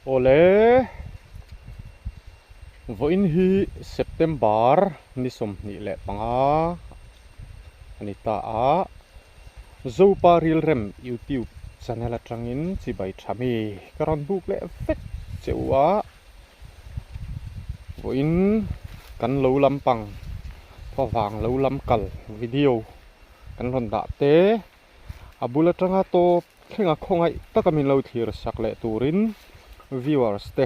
Awle, vawiin hi September ni 25 a ni ta a, Zopa Rilrem YouTube channel atangin chibai tha mi ka rawn buk leh vek che u a, vawiin kan lo lampang khuavang lo lam kal video kan rawn dah te a bul atanga tawp thlenga khawngaih taka min lo thlir sak leh turin viewers te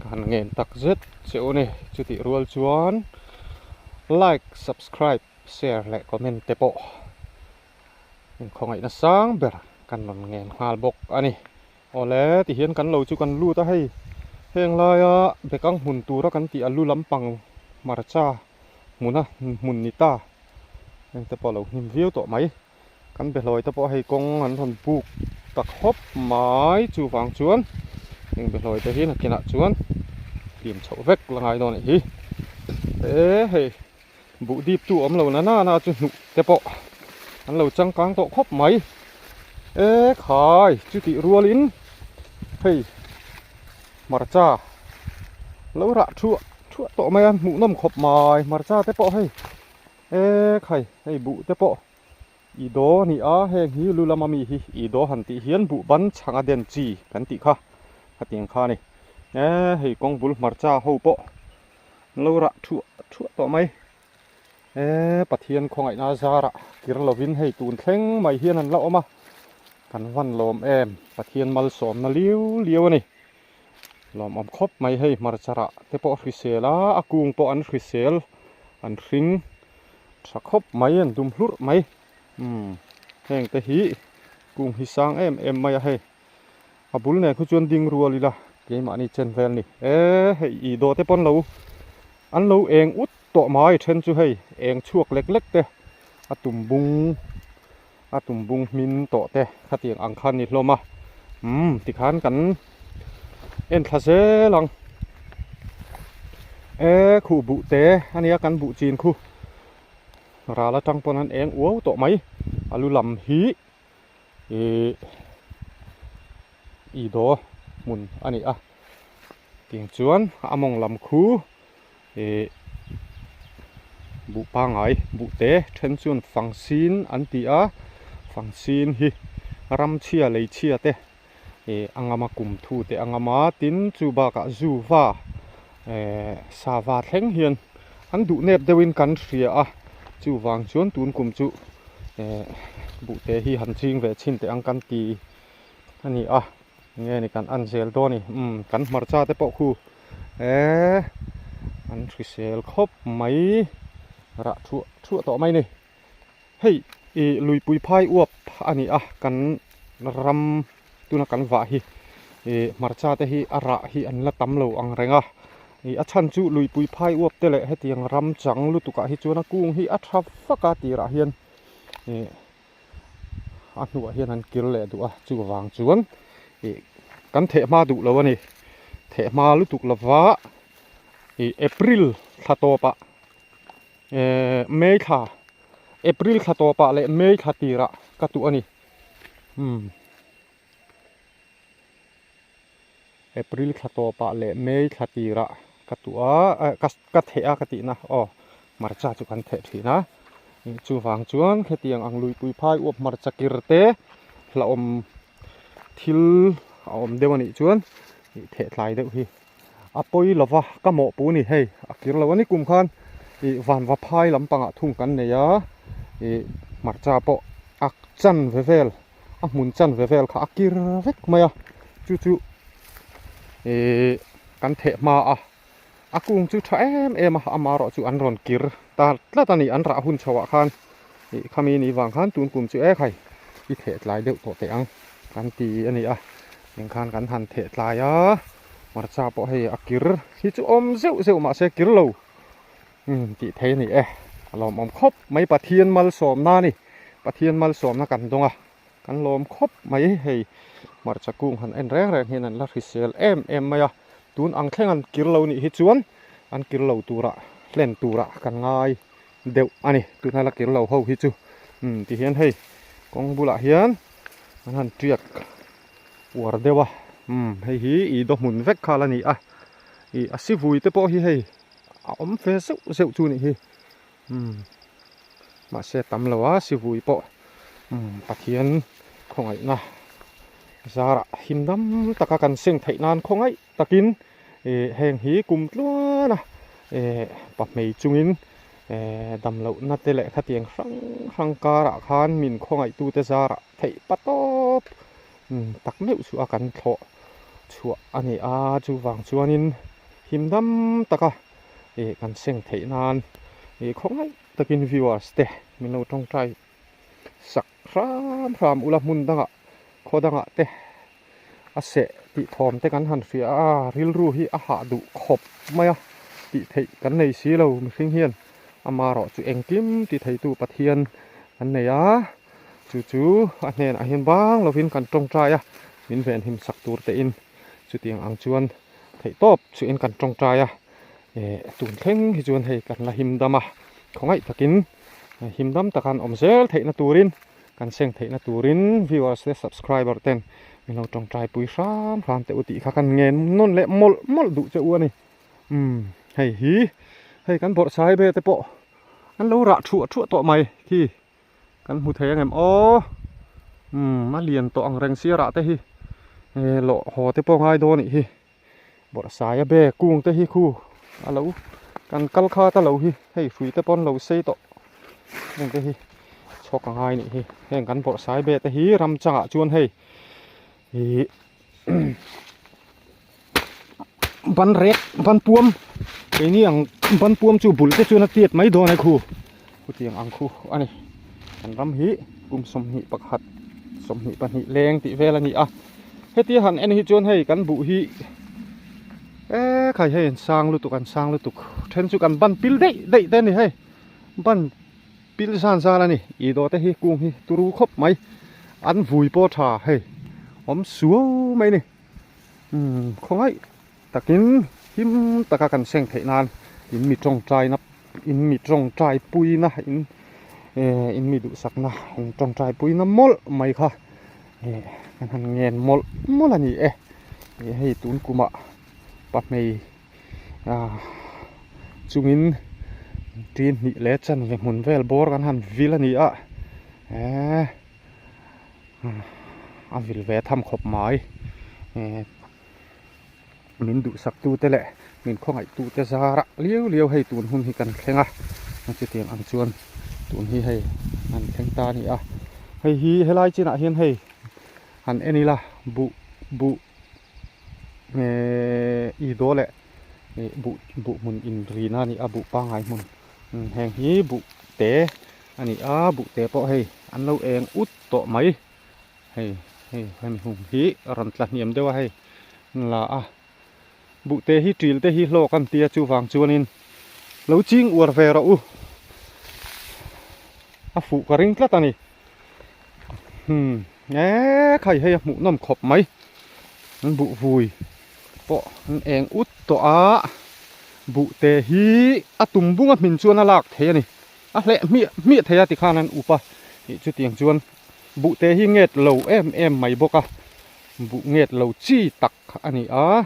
ka han ngen tak zet che u ni. Chutih rual chuan like, subscribe, share leh comment te pawh inkhawngaihna sang ber kan rawn ngen nghal bawk a ni. Awle tihian kan lo chu kan lut a hei heng laia bekang hmun tura kan tih a lu lampang hmarcha hmuna hmun ni ta heng te pawh a lo hnim viau tawh mai. Kan behlawi te pawh hei kawng an rawn buk ta khawp mai chuvang chuan heng behlawi te hi nakinah chuan hlim chhoh vek la ngai dawn anih hi. E hei buh dip tu awm lo na na chu hnuh te pawh an lo changkang tawh khawp mai. E khai chutih rualin hei hmarcha lo rah thuah thuah tawh mai a hmuhnawm khawp mai hmarcha te pawh hei. E khai, hei buh te pawh i daw a ni a, heng hi lu lama mi hi i daw han tih hian buh ban chhanga den chi kan tih kha khatiang kha a ni. E hei kawng bul hmarcha ho pawh an lo rah thuah thuah tawh mai. E Pathian khawngaihna zarah kir lovin hei tun thleng mai hian an la awm a, kan van lawm em Pathian malsawmna liu liu a ni. Lawmawm khawp mai hei hmarcha rah te pawh a hrisel a, a kung pawh an hrisel an hring tha khawp mai an dum hlurh mai umm heng te hi kung hi sang em em mai a hei a bul nen khu chuan ding rual ila keimahni chen vel ni e hei ih dawh te pawn lo an lo eng ut tawh mai then chu hei eng chhuak lek lek te a tum bung a tum bung hmin tawh te khatiang ang khan ni hlawm a umm tikhan kan en thla zel ang e khuh buh te ania kan buh chin khu ral atang pawn an eng uau tawh mai a lu lam hi ih ih daw hmun a ni a tiang chuan a mawng lam khu Ih buh pangai buh te then chuan fang sin an ti a fang sin hi ram chhia lei chhia te ih a ngam a kum thu te a ngam a tin chu bakah zu va eh sava thleng hian an duh nep deuhin kan hria a chuvang chuan tun kum chu eh buh te hi han ching ve chhin teh ang kan ti a ni a enge ni kan an zel dawn a ni umm kan hmarcha te pawh khu. E an hrisel khawp mai rah thuah thuah tawh mai ni hei ih luipui phai uap a ni a kan ram tuna kan vah hi ih hmarcha te hi a rah hi an la tam lo ang reng a ih a chhan chu luipui phai uap te leh hetiang ram chang lutuk ah hi chuan a kung hi a tha vak a tirah hian ih a hnuah hian an kir leh duh a chuvang chuan ih kan theh hma duh lo a ni theh hma lutuk lova ih April thla tawpah ehh May thla April thla tawpah leh May thla tirah ka tuh a ni umm April thla tawpah leh May thla tirah ka tuh a eh ka theh a ka tihna aw hmarcha chu kan theh thin a chuvang chuan hetiang ang luipui phai uap hmarcha kir te hlauhawm thil a awm deuh a nih chuan ih theh tlai deuh hi a pawi lova ka mawhpu a ni hei a kir lo a ni kum khan ih vanva phai lampangah thung kan nei a ih hmarcha pawh a chan ve vel. a hmun chan ve vel kha a kir vek mai a chu chu ihh kan theh hma a a kung chu tha em em a amaherawh chu an rawn kir ta tlat a ni an rah hun chho ah khan ih khami ni vang khan tun kum chu e khai i theh tlai deuh tawh teh ang kan ti a ni a engkhan kan han theh tlai a hmarcha pawh hei a kir hi chu awm zeuh zeuh mahse kir lo Umm tih thei a ni e, a lawmawm khawp mai Pathian malsawmna a ni, Pathian malsawmna kan dawng a, kan lawm khawp mai hei hmarcha kung han en reng reng hian an la hrisel em em mai a, tun ang thleng an kir lo nih hi chuan an kir lo turah hlen turah kan ngai deuh a ni, tuna la kir lo ho hi chu umm ti hian hei kawng bulah hian an han tiak uar deuh a. Umm hei hi ih daw hmun vek kha la ni a, ih a sivui te pawh hi hei a awm ve zeuh zeuh chu a nih hi. Umm mahse tam lo a sivui pawh umm Pathian khawngaihna zarah him dam taka kan seng theih nan khawngaih takin ih heng hi kum tluan a ih pahmei chungin eh damlohna te leh khatiang hrang hrang karah khan min khawngaihtute zarah theih pa tawp tak meuh chu a kan thlawh chhuah a ni a chuvang chuanin him dam taka ih kan seng theih nan ih khawngaih takin viewers te min lo tawngtai sak hram hram ula hmun dangah khaw dangah te a seh tih thawm te kan han hria a rilru hi a hah duh khawp mai a tih theih kan nei si lo mihring hian amaherawh chu engkim ti theitu Pathian kan nei a chu chu a hnenah hian bang lovin kan tawngtai a min venhim sak tur te in chutiang ang chuan theih tawp chu in kan tawngtai a eh tun thleng hi chuan hei kan la him dam a khawngaih takin him dam taka an awm zel theihna turin kan seng theihna turin viewers leh subscriber ten min lo tawngtai pui hram hram teh u tih kha kan ngen nawn leh mawlh mawlh duh che u a ni umm hei hi hei kan bawrh sai ve te pawh an lo rah thuah thuah tawh mai khi kan hmu thei angem aw umm a lian tawh ang reng sia rah te hi eh lawh haw te pawh ngai dawn nih hi bawrh sai a be kung te hi khu a lo kan kal khat a lo hi hei hrui te pawn lo sei tawh heng te hi chhawk a ngai nih hi heng kan bawrh sai be te hi ram changah chuan hei ih ban rek ban puam keini ang ban puam chu bul te chuan a tiat mai dawn a khu khutiang ang khu a ni kan ram hi kum 21 22 leng tih vel a ni a hetia han en hi chuan hei kan buh hi e khai hei an sang lutuk an sang lutuk then chu kan ban pil daih daih te a ni hei ban pil zan zan a ni ih dawh te hi kung hi turu khawp mai an vui pawh tha hei awm suau mai a ni umm khawngaih takin him taka kan seng theih nan in mi tawngtaina in mi tawngtai puina in eh in mi duhsakna in tawngtai puina mawlh mai kha eh kan han ngen mawlh mawlh a ni e ih hei tun kumah pahmei ah chungin tin hnih leh chanve hmun vel bawr kan han vil a ni a eh a vil ve tham khawp mai eh. Min duhsaktute leh min khawngaihtute zarah liau liau hei tun hun hi kan thleng a, chutiang ang chuan tun hi hei an thleng ta a ni a. Hei hi helai chinah hian hei han en ila buh buh eehh i daw leh buh buh hmun inrina a ni a buh pangngai hmun heng hi buh te a ni a buh te pawh hei an lo eng ut tawh mai. Hei hei hemi hung hi a rawn tla hniam deuh a hei an la a buhte hi ṭil te hi hlawk an tia chuvang chuanin lo ching uar ve rawh u a fuh ka ring tlat a ni hmm e khai hei a hmuh nawm khawp mai an buh vui pawh an eng ut tawh a buhte hi a tum bung a hmin chuan a lak thei a ni a hleh hmiah hmiah thei a tikhan an up a ih chutiang chuan. Buhte hi nget lo em em mai bawk a, buh nget lo chi tak a ni a,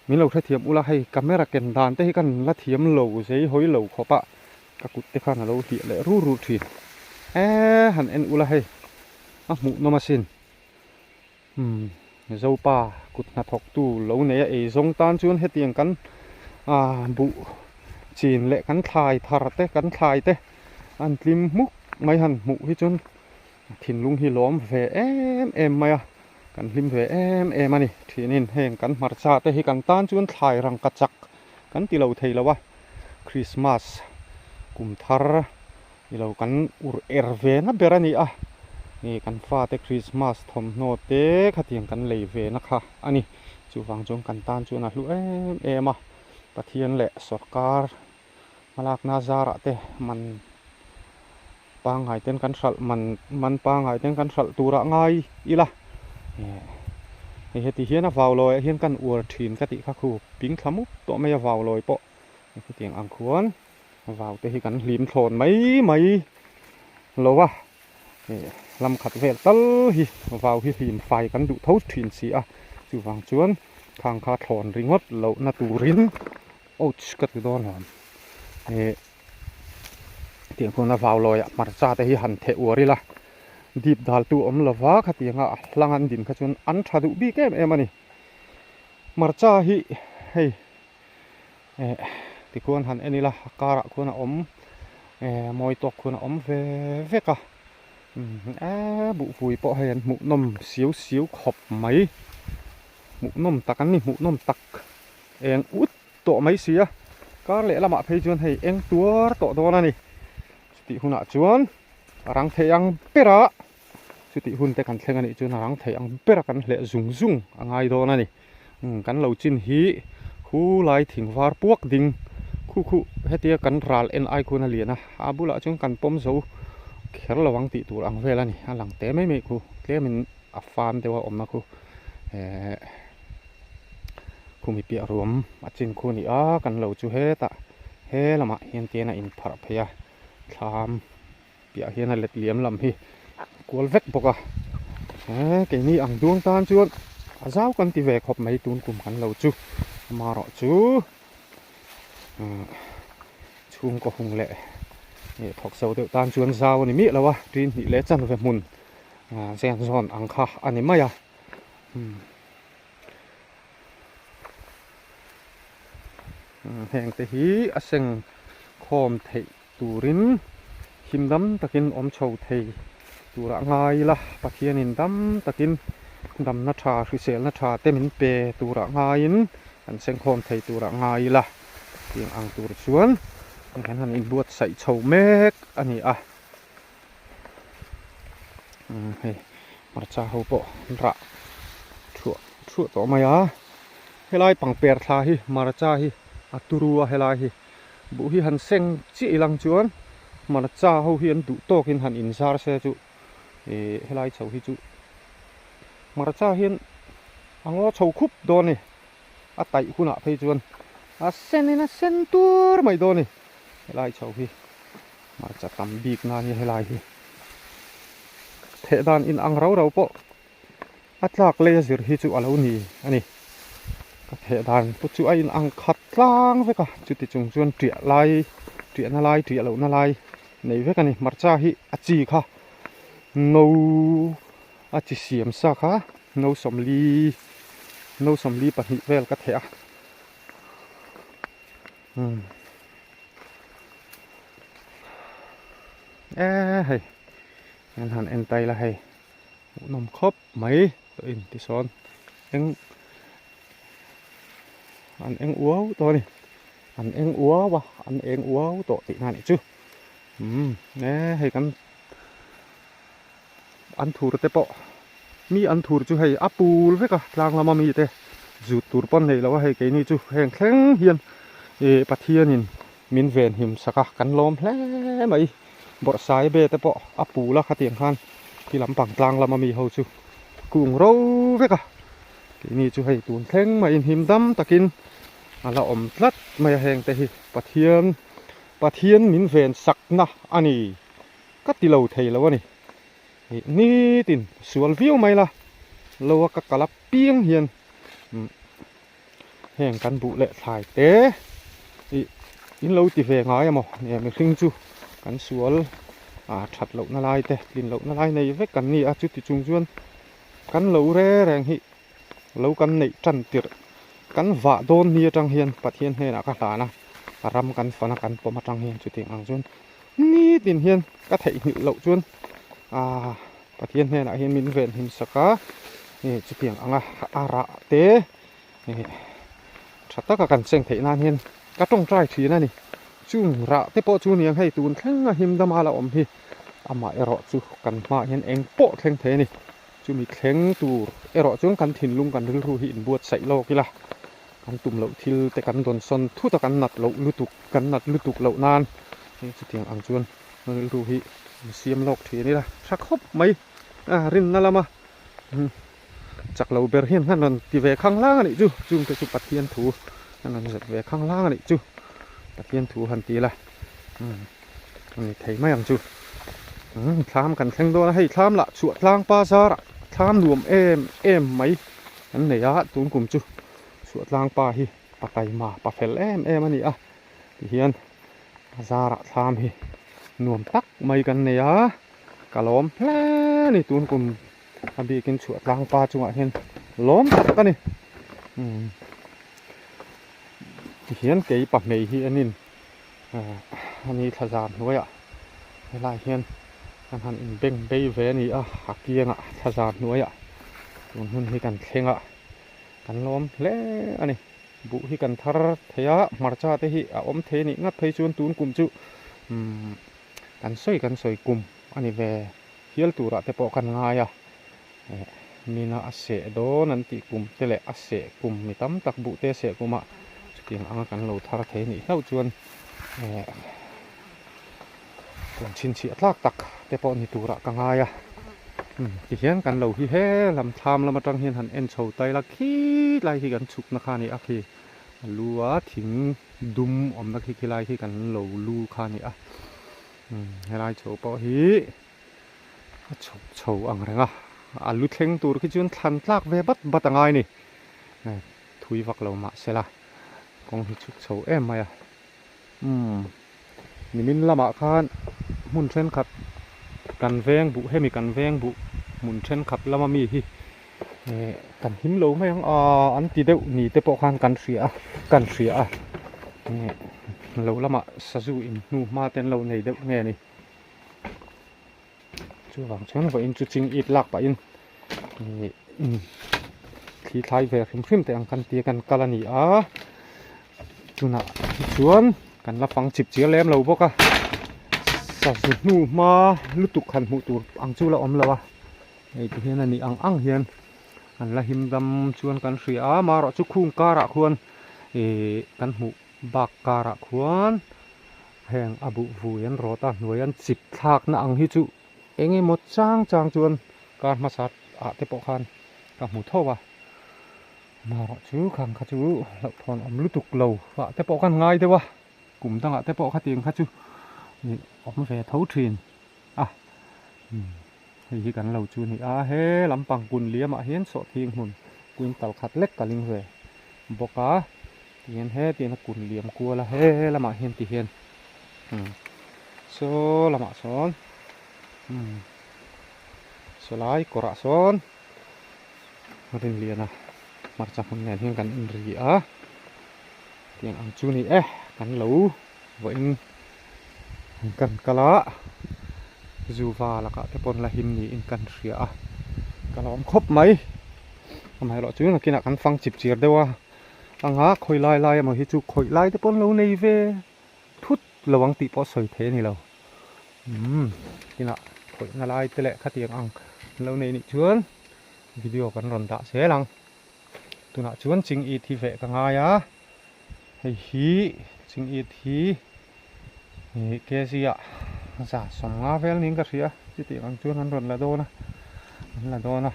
min lo hrethiam ula hei camera ken dan te hi kan la thiam lo zei hawi lo khawp a, ka kut te khan a lo hliah leh rur rur thin e han en ula hei a hmuh nawm asin umm Zopa kut hnathawk tu lo nei a ei zawng tan chuan hetiang kan ah buh chin leh kan thlai thar te kan thlai te an tlim hmuk mai han hmuh hi chuan Thinlung hi lawm ve em em mai a, kan hlim ve em em a ni. Thinin heng kan hmarcha te hi kan tan chuan thlai rangka chak kan ti lo thei lo a, Christmas kum thar i lo kan ur er ve na ber a ni a, ih kan fate Christmas thawmhnaw te khatiang kan lei ve na kha a ni. Chuvang chuan kan tan chuan a hlu em em a, Pathian leh sawrkar hmalakna zarah te man pangngai ten kan hralh man man pangngai ten kan hralh turah ngai ila eh hei heti hian a vau lawiah hian kan uar thin ka tih kha khu ping thla mup tawh mai a vau lawi pawh hetiang ang khuan vau te hi kan hlim thlawn mai mai lo a eh lam khat vel tal hi vau hi hlim fai kan duh tho thin si a. Chuvang chuan khang kha thlawn ringawt lohna turin ouch ka ti dawn hlawm. Ih tiang khuan a vau lawiah hmarcha te hi han theh uar ila dip daltu awm lova khatianga a hlang an din kha chuan an tha duh bik em em a ni. Hmarcha hi hei eh tikhuan han en ila a karah khuan a awm eh mawi tawk khuan a awm ve vek a eh buhpui pawh hei an hmuh nawm siau siau khawp mai hmuh nawm tak an ni hmuh nawm tak eng ut tawh mai si a kar leh lamah phei chuan hei eng tuar tawh dawn a ni chutih hunah chuan a rang thei ang ber a. Chutih hun te kan thleng a nih chuan a rang thei ang bera kan hleh zung zung a ngai dawn a ni. Kan lo chin hi khu lai thing var puak ding khu khu hetia kan ral en ai khuan a lian a, a bulah chuan kan pawm zo kher lo ang tih tur ang vel a ni. A lang te mai mai khu tlemin a fam deuh a awmna khu ehh khumi piah ruam a chin khu a ni a, kan lo chu hetah he lamah hian tian a inpharh phei a thlam. Piah hian a let liam lam hi kual vek bawk a, he keini ang duang tan chuan a zau kan ti ve khawp mai tun kum kan lo chu amaherawh chu chhungkaw hung leh thawk zo deuh tan chuan zau a ni miah lo a, ṭin hnih leh chanve hmun zen zawn ang kha a ni mai a. Heng te hi a seng khawm theih. Turin him dam takin awm chho thei turah ngai ila, Pathianin dam takin damna tha, hriselna tha te min pe turah ngaiin kan sengkhawm thei turah ngai ila tih ang tur chuan kan han inbuatsaih chho mek a ni a. Hei hmarcha ho pawh an rah thuah thuah tawh mai a, helai pangper thla hi hmarcha hi a turu a helai hi. Buh hi han seng chiah ilang chuan hmarcha ho hi an duh tawkin han inzar se chu ih helai chho hi chu hmarcha hian a ngaw chho khup dawn a ni. A taih hunah phei chuan a sen in a sen tur mai dawn a ni. Helai chho hi hmarcha tam bik nan hi helai hi theh dan inang rau rau pawh A tlak lei a zir hi chu a lo ni a ni. Ka theh dan pawh chu a in ang khat tlang vek a, chuti chung chuan tiah lai, tiahna lai, tiah lohna lai nei vek a ni. Hmarcha hi a chi kha no a chi siam sa kha no sawmli, no sawmli pahnih vel ka theh a. Umm e hei an han en ta ila hei. Hmuhnawm khawp mai tawh in tisawn eng an eng uau tawh a ni an eng uau a an eng uau tawh tih na nih chu umm e hei kan an thur te pawh mi an thur chu hei a pul vek a tlang lama mi te zut tur pawn nei lo a hei keini chu heng thleng hian ih Pathianin min venhim sak a kan lawm hle mai. Bawrhsai be te pawh a pul a khatiang khan khi lampang tlang lama mi ho chu kung ro vek a, keini chu hei tun thleng mai in him dam takin a la awm tlat mai a heng te hi Pathian Pathian min ven sakna a ni ka ti lo thei lo a ni ih nitin sual viau mai la lo a ka kal apiang hian Heng kan buh leh thlai te ih in lo ti ve ngai a maw nge mihring chu kan sual ah that loh na lai te tlin loh na lai nei vek kan ni a chuti chung chuan kan lo re reng hi lo kan neih tan tirh kan vah dawn ni atang hian Pathian hnenah ka hlan a a ram kan fan a kan pawm atang hian chutiang ang chuan nitin hian ka theihnghilh loh chuan ah Pathian hnenah hian min venhim sak a ih chutiang anga a rah te ih tha taka kan cheng theih nan hian ka tawngtai thin a ni. Chung rah te pawh chu niang hei tun thleng a him dama la awm hi amah erawh chu kan hmaah hian eng pawh thleng thei a ni. Chumi thleng tur erawh chuan kan thinlung kan rilru hi inbuatsaih lawk ila kan tum loh thil te kan dawnsawn thut a kan nat loh lutuk kan nat lutuk loh nan chutiang ang chuan rilru hi an siam lawk thin ila tha khawp mai a rinna lama chak lo ber hian han rawn ti ve khang hlang a nih chu chungte chu Pathian thu an rawn zep ve khang hlang a nih chu Pathian thu han ti ila a ni thei mai ang chu thlam kan thleng dawn a hei thlam lah chhuah tlang pa zarah thlam nuam em em mai. Kan nei a, tun kum chu Chhuahtlang pa hi pa taima pa fel em em a ni a, tihian a zarah thlam hi nuam tak mai kan nei a, ka lawm hle a ni tun kum a bikin Chhuahtlang pa chungah hian lawm tak a ni. Umm tihian kei pa hmei hi en in a ni thla zar hnuaiah helai hian kan han inbeng bei ve a ni a, a kiangah thla zar hnuaiah tun hun hi kan thleng a, kan lawm hle a ni. Buh hi kan thar thei a, hmarcha te hi a awm thei a nih ngat phei chuan tun kum chu umm kan sawi kan sawi kum a ni ve hial turah te pawh kan ngai a, eh mina a seh dawn an tih kum te leh a seh kum mi tam tak buh te a seh kum a chutiang anga kan lo thar thei anih hlauh chuan eh kum chhinchhiah tlak tak te pawh ni turah ka ngai a umm tihian kan lo hi he lam thlam lam atang hian han en chho ta ila khilai hi kan chhukna kha a ni a khi a lu a thing dum awmna khi khilai khi kan lo lu kha a ni a umm helai chho pawh hi. A chhuk chho ang reng a, a lu thleng tur khi chuan thlan tlak ve bat bat a ngai ni. Thui vak lo mah se la, kawng hi chhuk chho em mai a. Umm, nimin lamah khan hmun thenkhat kan veng buh, hemi kan veng buh hmun thenkhat lama mi hi kan him lo mai ang a, an ti deuh ni te pawh khan kan hria a, kan hria a. Lo lamah sazu in hnu hma te an lo nei deuh nge ni. Chuvang chuan vawiin chu ching it lak pahin ih thli thlai ve hrim hrim teh ang kan tia kan kal a ni a, tunah hi chuan kan la fang chip chial lem lo bawk a, sazu hnu hma lutuk han hmuh tur ang chu la awm lo a, hei ti hian a nih ang ang hian an la him dam chuan kan hria a, marawh chu khung karah khuan ih kan hmuh bak karah khuan. Heng a buh vui an rawt a, hnuai an chip thlakna ang hi chu eng emaw chang chang chuan kar hmasa ah te pawh khan ka hmu tho a, marawh chu khang kha chu hlauhthawn awm lutuk lo ah te pawh khan ngai deuh a, kum dangah te pawh khatiang kha chu ih awm ve tho thin a, hei hi kan lo chu a ni a, he lampang kun liamah hian sawhthing hmun quintal khat lek ka ling ve bawk a. Tihian hetiang a kun liam kual a he lamah hian ti hian umm saw lamah sawn umm saw lai kawrah sawn Rinliana hmarcha hmun nen hian kan inri a tiang ang chu ni e kan lo vawiin kan kal a zuva lakah te pawn la him niin kan hria a ka lawm khawp mai amaherawhchu chu nakinah kan fang chip chir deuh a. Anga khawi lai lai emaw hi chu khawi lai te pawn lo nei ve thut lo ang tih pawh sawi thei a ni lo. Umm inah khawihna lai te leh khatiang ang an lo nei nih chuan video kan rawn dah zel ang. Tunah chuan ching it hi veh ka ngai a, hei hi ching it hi ih kg ah za sawmnga vel niin ka hria chutiang ang chuan an rawn la dawn a, an la dawn a.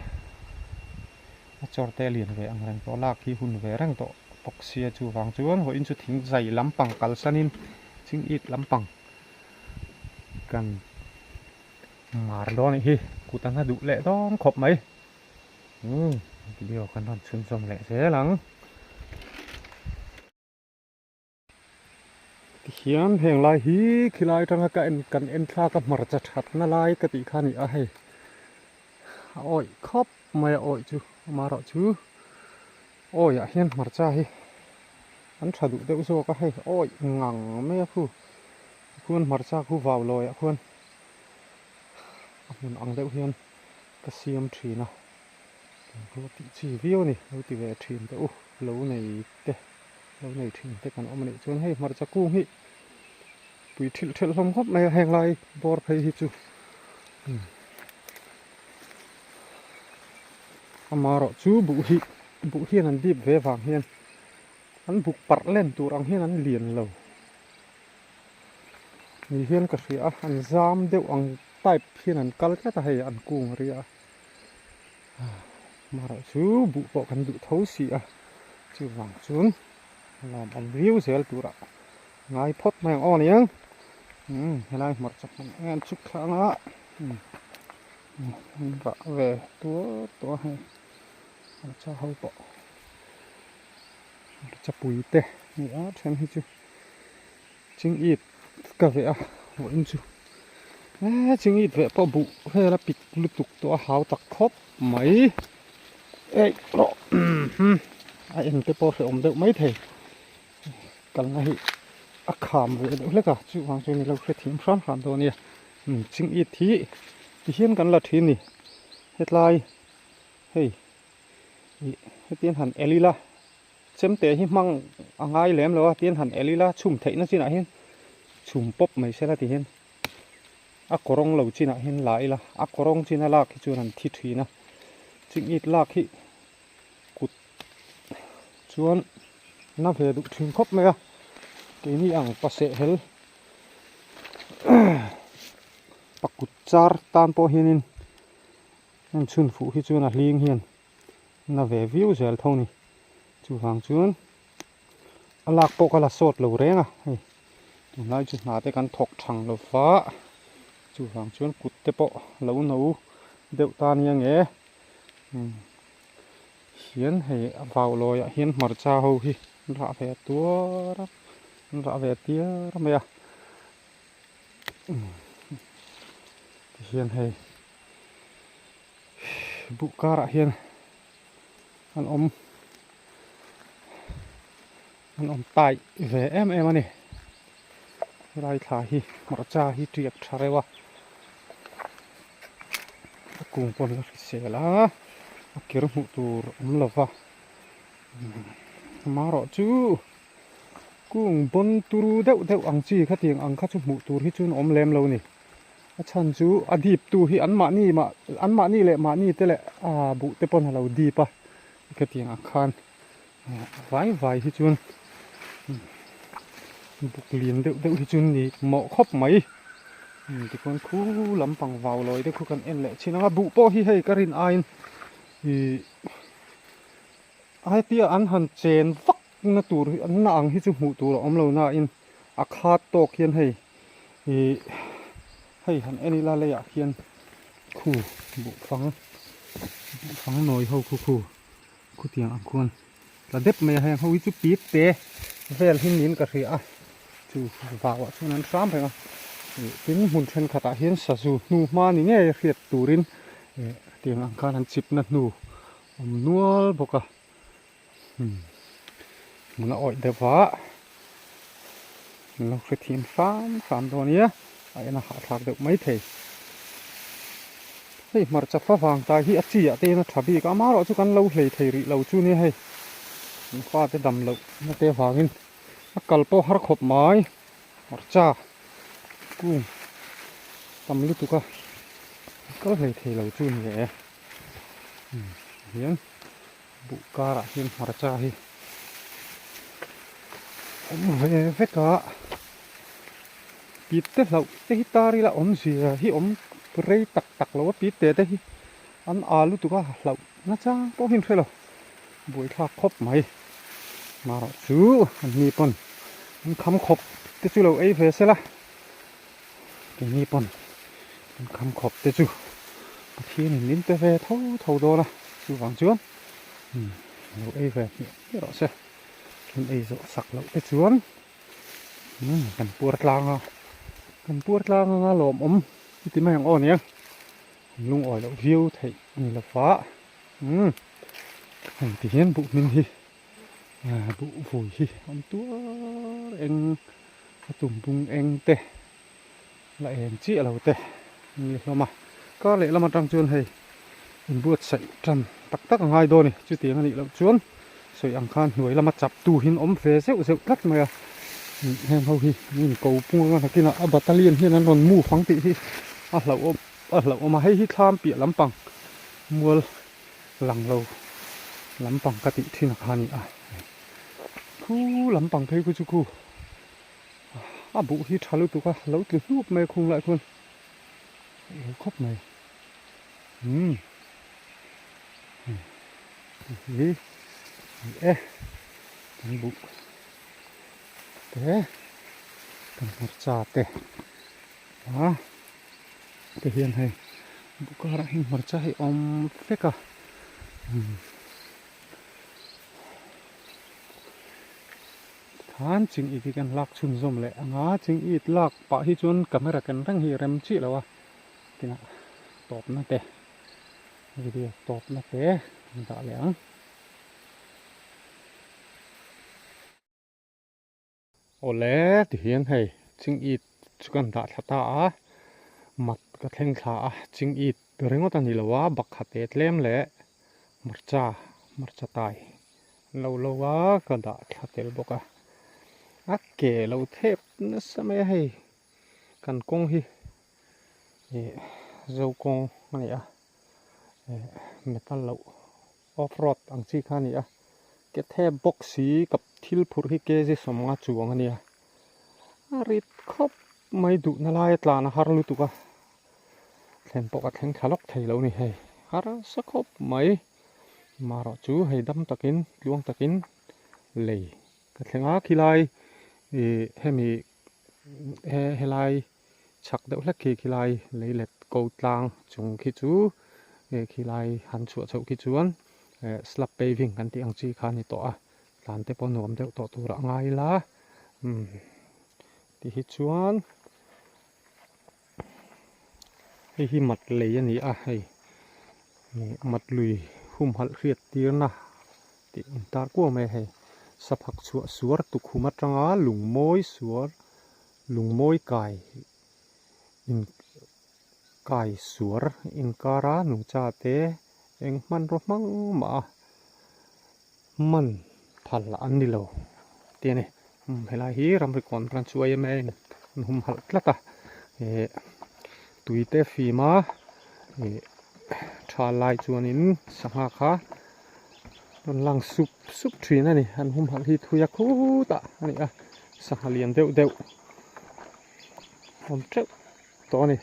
A chawr te lian ve ang reng tawh lak hi hun ve reng tawh bawk sia chuvang chuan vawiin chu thing zai lampang kalsanin ching it lampang kan mar dawn anih hi kut an a duh leh dawn khawp mai umm video kan rawn chhunzawm leh zel ang. Tihian heng lai hi khilai atanga ka en kan en thlak a hmarcha thatna lai ka tih kha a ni a hei a awih khawp mai a awih chu amaherawh chu awih ah hian hmarcha hi an tha duh deuh zawk a hei awih ngang mai a khu khuan hmarcha khu vau lawi ah khuan a hmun ang deuh hian ka siam thin a Engpawh a tih chi viau a ni, lo ti ve thin teh u, lo nei te, lo nei thin te kan awm a nih chuan hei hmarcha kung hi pui thilh thelh hlawm khawp mai a heng lai bawr phei hi chu amaherawh chu buh hi buh hian an dip ve vang hian an buk parh len tur ang hian an lian lo ni hian ka hria a, an zam deuh ang type hian an kal tlat a hei an kung a ria a. Marawh chu buh pawh kan duh tho si a, chuvang chuan lawm awm viau zel turah ngai phawt mai ang aw aniang. Umm helai hmarcha hmun eng an chhuk thla anga umm rah ve tuar tawh a hei. Hmarcha ho pawh hmarcha pui te a ni a then hi chu ching it ka veh a vawiin chu eee ching it veh pawh buh vel a pik lutuk tawh a hau tak khawp mai eih rawh a eng te pawh hrehawm deuh mai thei kalna hi a kham ve deuh hlek a chuvang chuan ilo hrethiam hram hram dawn a nia ching it hi tihian kan la thin a ni hetlai. Hei ih hetiang han el ila chemte hi hmang a ngai lem lo a tiang han el ila chhum theihna chinah hian chhum pawp mai sela ti hian a kawrawng lo chinah hian la ila a kawrawng china lak hi chuan an thi thin a chingit lak hi kut chuan na ve duh thin khawp mai a keini ang paseh hel pakut char tan pawh hianin. Heng chhun fuh hi chuan a hling hian na ve viau zel tho ni. Chuvang chuan a lak pawh ka la sawt lo reng a hei tunlai chu hna te kan thawk thang lo va chuvang chuan kut te pawh lo no deuh ta nia nge umm hian hei a vau lawiah hian hmarcha ho hi an rah ve tuar a an rah ve tiar mai a umm tihian hei. Buh karah hian an awm an awm taih ve em em a ni helai thla hi hmarcha hi tiak tha reuh a a kung pawn la hrisel a a kir hmuh tur awm lo va amaherawh chu kung bawn turu deuh deuh ang chi khatiang ang kha chu hmuh tur hi chuan awm lem lo a ni. A chhan chu a dip tu hi an mahni mah an mahni leh mahni te leh aa buh te pawn a lo dip a khatiang ah khan vai vai hi chuan buk lian deuh deuh hi chu ni mawh khawp mai tikhuan khu lampang vau lawi te khu kan en leh thin ang a buh pawh hi hei ka rin aiin ihh hetia an han chen vak na tur hi an na ang hi chu hmuh tur a awm lo na in a khat tawk hian hei. Ih hei han en ila leiah khian khu buhfang buhfang nawi ho khu khu khutiang ang khuan tla dep mai a heng ho hi chu pip te vel hi niin ka hria a chu vauah chuan an hram reng a ih tin hmun thenkhatah hian sazu hnu hma ni ngei hriat turin ih tiang ang khan an chipna hnu awm nual bawk a. Hmun a awih deuh va an lo hrethiam hram hram dawn nia a en a hahthlak deuh mai thei hei hmarcha fa vang tai hi a chi ah te hian a tha bik a amaherawh chu kan lo hlei thei rih lo chu nia hei an fate dam loh na te avangin a kal pawh har khawp mai hmarcha kung tam lutuk a kal hlei thei lo chu ni e hian. Buh karah hian hmarcha hi awm ve vek a, pit te hlauh te hi tar ila awmzia hi awm rei tak tak lo a, pit te te hi an al lutuk a hlauh nachang pawh hi an hre lo, buaithlak khawp mai. Marawh chu an ni pawn an kham khawp te chu lo ei ve sela, keini pawn an kham khawp te chu Pathianin min pe ve tho tho dawn a, chuvang chuan lo ei ve hmiah hmiah rawh se, kan ei zawh sak loh te chuan kan puar tlang a, kan puar tlang anga lawmawm i ti mai ang aw nia, lungawi loh viau theih a ni lo va, heng ti hian buh hmin hi. Buh vui hi awm tuar eng a tum bung eng te la eng chiah lo te an ni hlawm a kar leh lam atang chuan hei inbuatsaih tan tak tak a ngai dawn a ni chutiang a nih loh chuan sawi ang khan hnuai lama chap tu hi an awm ve zeuh zeuh tlat mai a heng ho hi an inko pung anga nakinah a battalion hian an rawn move ang tih hi a hlauhawm a hlauhawm a hei hi thlam piah lampang mual lang lo lampang ka tih thin a kha a ni a khu lampang phei khu chu khu a buh hi tha lutuk a lo tlu hnup mai a khung lai khuan lo khawp mai umm hi e kan buh te kan hmarcha te a. Te hian hei buh karah hian hmarcha hi a awm vek a. Tikhan ching it hi kan lak chhunzawm leh ang a, ching it lak pah hi chuan camera ken reng hi rem chiah lo a, tinah tawpna te video tawpna te kan dah leh ang. Awle tihian hei ching it chu kan dah thla ta a, mat ka thleng thla a, ching it ringawt a ni lo a, bakhat e tlem leh hmarcha hmarcha tai an lo lo a ka dah thla tel bawk a, a ke lo thep nasa mai a hei kan kawng hi ih zo kawng a ni a ih metal loh. Off road ang chi kha a ni a, ke thep bawk si ka thil phurh hi kg sawmnga chuang a nia, a rit khawp mai duhna laia tlan a har lutuk a, thlen pawh ka thleng thla lawk thei lo a ni hei, harsa khawp mai, marawh chu hei dam takin tluang takin lei ka thleng a khilai ih hemi he helai. Chhak deuh hlek khi khilai lei let ko tlang chung khi chu eh khilai han chhuah chhoh khi chuan eh slab paving kan tih ang chi kha a ni tawh a, tlan te pawh nuam deuh tawh tur a ngai ila umm ti hi chuan hei hi mat lei a ni a hei mat lui humhalh hriat tirna tih intar kuau mai a hei saphak chhuah suar tukhum atanga lungmawi suar. Lungmawi kai in kai suar inkara nungcha te eng hmanraw hmang mah a man phal an ni lo tih a ni. Helai hi ramri kawn branch chu yma in an humhalh tlat a eh tui te fim a ih tha lai chuanin sangha kha rawn lang sup sup thin a ni an humhalh hi thui a khutah a ni a sangha lian deuh deuh awm teuh tawh a ni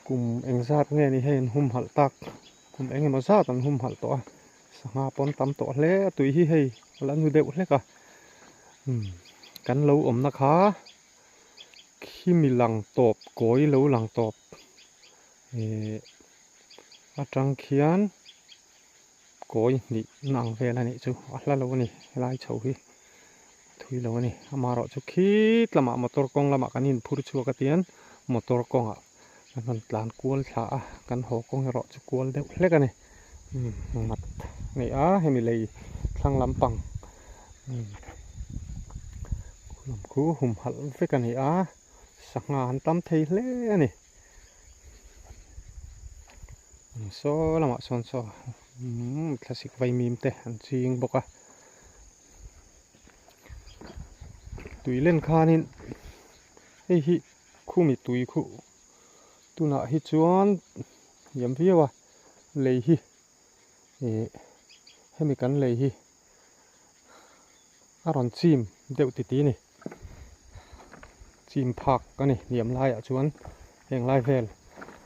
kum engzat nge ni hei an humhalh tak kum eng emaw zat an humhalh tawh a sangha pawn tam tawh hle a tui hi hei a la nu deuh hlek a umm kan lo awmna kha khimi lang tawp kawi lo lang tawp ihh atang khian. Kawi hnih na ang vel a nih chu a hla lo a ni helai chho hi thui lo a ni amaherawh chu khit lamah motor kawng lamah kan inphur chhuak a tian motor kawngah kan rawn tlan kual thla a kan haw kawng erawh chu kual deuh hlek a ni umm mat a ni a hemi lei thlang lampang umm lam khu humhalh vek a ni a sangha an tam thei hle a ni. Saw lamah sawn saw umm thlasik vaimim te an ching bawk a tui len khanin hei hi khumi tui khuh tunah hi chuan hniam viau a lei hi ih hemi kan lei hi a rawn chim deuh ti ti a ni chim phak a ni hniam laiah chuan heng lai vel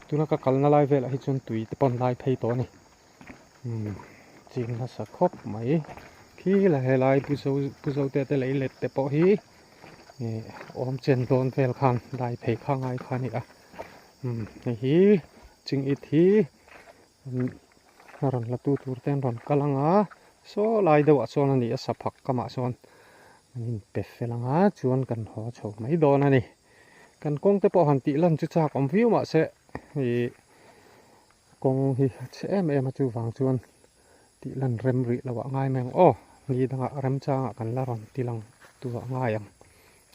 tuna ka kalna lai velah hi chuan tui te pawn lai phei tawh a ni umm chim nasa khawp mai khi la helai pu zo pu zo te te lei let te pawh hi ih awm chen dawn vel khan dai phei kha ngai kha a ni a umm hei hi ching it hi. A rawn la tu tur te an rawn kal ang a, saw lai deuhah chuan a ni a saphak kamah chuan an inpe fel ang a chuan kan haw chho mai dawn a ni. Kan kawng te pawh han tih lan chu chak awm viau mahse ih kawng hi a chhe em em a chuvang chuan tih lan rem rih loh ah ngai mai ang aw ni dangah remchangah kan la rawn ti lang tur ah ngai ang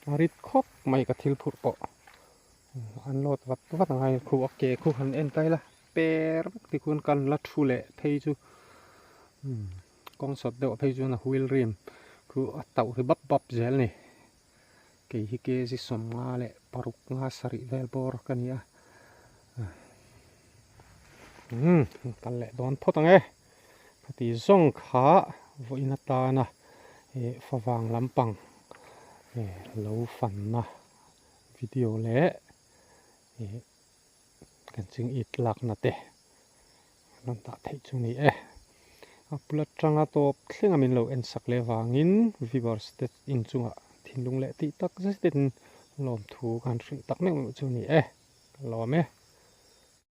a rit khawp mai ka thil phurh pawh an load vat vat ang a khu a ke khu han en ta ila. Per vek ti khuan kan la thu leh phei chu umm kawng sawt deuh phei chuan a wheel rim khu a tauh ri bap bap zel a ni kei hi kg sawmnga leh paruk nga sarih vel bawr ka ni a umm kal leh dawn phawt ang e khati zawng kha vawiin atana ih favang lampang ih lo fanna video leh ih. Kan ching it lakna te rawn dah theih chu ni e. A bul atanga tawp thleng a min lo en sak leh vangin viewers te inchungah thinlung leh tih tak zet in lawmthu kan hrilh tak meuh meuh chu ni e. Ka lawm e.